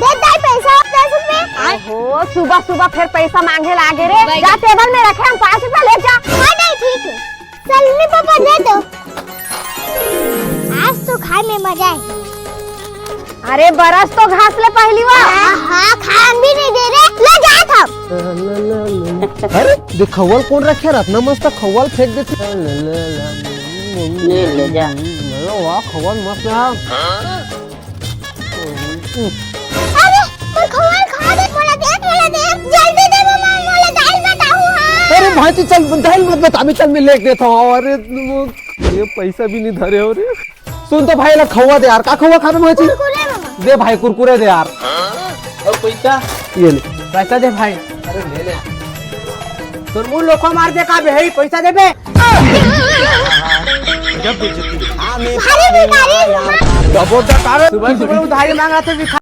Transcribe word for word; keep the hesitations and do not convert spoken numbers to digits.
दे दाई पैसा दस रुपए। ओहो, सुबह सुबह फिर पैसा मांगे लागे रे। जा टेबल में रखे, हम पाँच रुपया ले जा। हाँ दाई, ठीक है। चल नी पापा, दे दो। आज तो खाए में मजा है। अरे बरस तो घास ले पहली बार। हाँ, हाँ, खान भी नहीं दे रे। ले जा था। अरे देख, खवाल कौन रखे? रत्ना मस्त खवाल फेंक देती। ले, ले जा। वाह, खवाल मस्त है। अरे, मोर खवाल खा दे, मोला दे, मोला दे, जल्दी दे, मम्मा, मोला दाल बताऊ, हाँ। अरे भाई, तू चल, दाल मत बता, मैं चल, मैं लेके देता हूँ। अरे, वो, ये पैसा भी नहीं धरे हो रे। सुन तो भाई, ला खवा दे यार, का खवा खाबे भाई? कुरकुरे, मम्मा। दे भाई, कुरकुरे दे यार। और पैसा? ये ले। पैसा दे भाई। अरे, ले ले। तोर मुंह लोखा मार दे का बे, हे, पैसा देबे? भारी भिखारी हूँ। सुबह सुबह उधारी मांगा थे भिखारी।